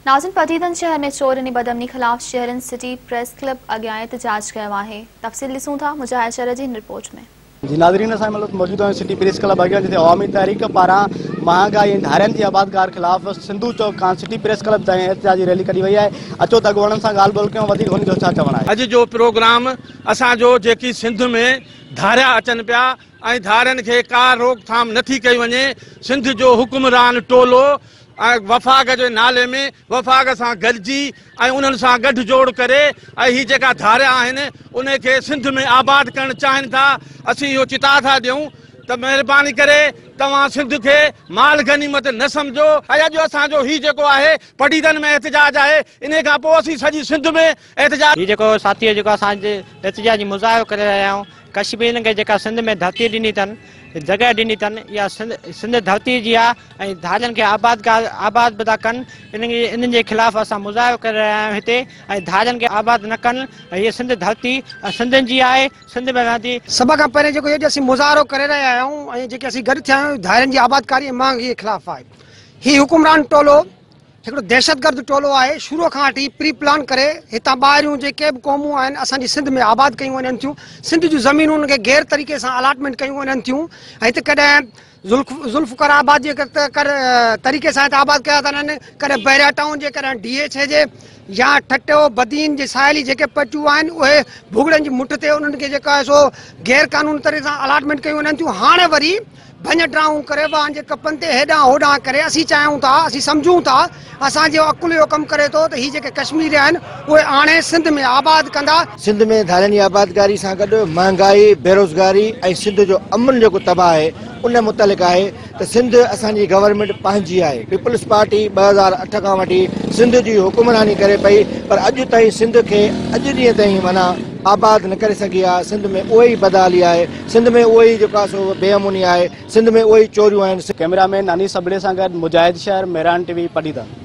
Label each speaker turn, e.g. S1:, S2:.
S1: ناظرين پڊعيدن شهر ۾ چورين ۽ بدامني خلاف شهرين سٽي پريس ڪلب اڳيان احتجاج ڪيو آهي. تفصيل ڏسون ٿا مجاهد شر جي هن رپورٽ ۾.
S2: جي ناظرين اسان هن مهل موجود آهيون سٽي پريس ڪلب اڳيان جتي عوامي تحريڪ پاران مهانگائي ۽ ڌارين جي آبادڪار خلاف سنڌو چوڪ کان سٽي پريس ڪلب تائين احتجاجي ريلي ڪڍي وئي آهي اچو ته اڳواڻن سان ڳالهه ٻولهه ڪيون وڌيڪ هن جو ڇا چوڻ آهي.
S3: اڄ جو پروگرام اسان جو جيڪي سنڌ ۾ ڌاريا اچن پيا ۽ ڌارين کي ڪا روڪٿام نٿي ڪئي وڃي سنڌ جو حڪمران ٽولو ۽ وفاق جي نالي ۾ وفاق سان گڏجي ۽ انهن سان ڳٺ جوڙ ڪري ۽ هي جيڪا ڌاريا آهن انهي کي سنڌ ۾ آباد ڪرڻ چاهين ٿا اسين اهو چتاء ٿا ڏيون ته مهرباني ڪري توهان سنڌ کي مال غنيمت نه سمجهو ۽ اڄ اسان جو هي جيڪو آهي پڊعيدن ۾ احتجاج آهي انهي کان پوء اسين سڄي سنڌ ۾ احتجاج
S4: هي جيڪو ساٿي جيڪو اسان اڄ احتجاجي مظاهرو ڪري رهيا آهيون ڪشميرين کي جيڪا سنڌ ۾ ڌرتي ڏني اٿن جڳهه ڏني اٿن اها سنڌ سنڌ ڌرتي جي آهي ۽ ڌارين کي آبادگار آباد به ٿا ڪن انهن جي انهن جي خلاف اسان مظاهرو ڪري رهيا آهيون هتي ۽ ڌارين کي آباد نه ڪن ۽ هيء سنڌ ڌرتي سنڌين جي آهي سنڌ ۾ رهندي.
S5: سڀ کان پهرين جيڪو اڄ اسين مظاهرو ڪري رهيا آهيون ۽ جيڪي اسين گڏ ٿيا آهيون ڌارين جي آبادڪاري ۽ مهانگي جي خلاف آهي هي حڪمران ٽولو هڪڙو دهشتگرد ٽولو آهي شروع کان وٺي پري پلان ڪري هتان ٻاهريون جيڪي به قومون آهن اسان جي سنڌ ۾ آباد ڪيون وڃن ٿيون سنڌ جون زمينون انهن کي غير طريقي سان الاٽمينٽ ڪيون وڃن ٿيون ۽ هت ڪڏهن ذوالفقار آباد جي طريقي سان هت آباد ڪيا ٿا وڃن ڪڏهن بحريا ٽائون جي ڪڏهن ڊي ايڇ اي جي يا ٺٽو بدين جي ساحلي جيڪي پٽيون آهن اهي ڀوڳڙن جي مٺ تي انهن کي جيڪو آهي سو غير قانوني طريقي سان الاٽمينٽ ڪيون وڃن ٿيون هاڻي وري ڀڃ ڊاهون ڪري واهن جي ڪپن تي هيڏانهن هوڏانهن ڪري اسين چاهيون ٿا اسين سمجهون ٿا اسان جو عقل اهو ڪم ڪري ٿو ته هي جيڪي ڪشميري آهن اهي آڻي سنڌ ۾ آباد ڪندا.
S6: سنڌ ۾ ڌارين جي آبادڪاري سان گڏ مهانگائي، بيروزگاري ۽ سنڌ جو امن جيڪو تباهه آهي ان متعلق آهي ته سنڌ اسان جي گورنمينٽ پنهنجي آهي پيپلز پارٽي 2008 کان وٺي سنڌ جي حڪمراني ڪري پئي پر اڄ تائين سنڌ کي اڄ ڏينهن تائين معنيٰ آباد نه ڪري سگهي آهي سنڌ ۾ اهي ئي بدحالي آهي سنڌ ۾ اهو ئي جيڪو آهي سو بي امني آهي، سنڌ ۾ اهي ئي چوريون آهن.
S2: ڪئميرا مين انيس ابڙي سان گڏ مجاهد شر، مهراڻ ٽي وي، پڊعيدن.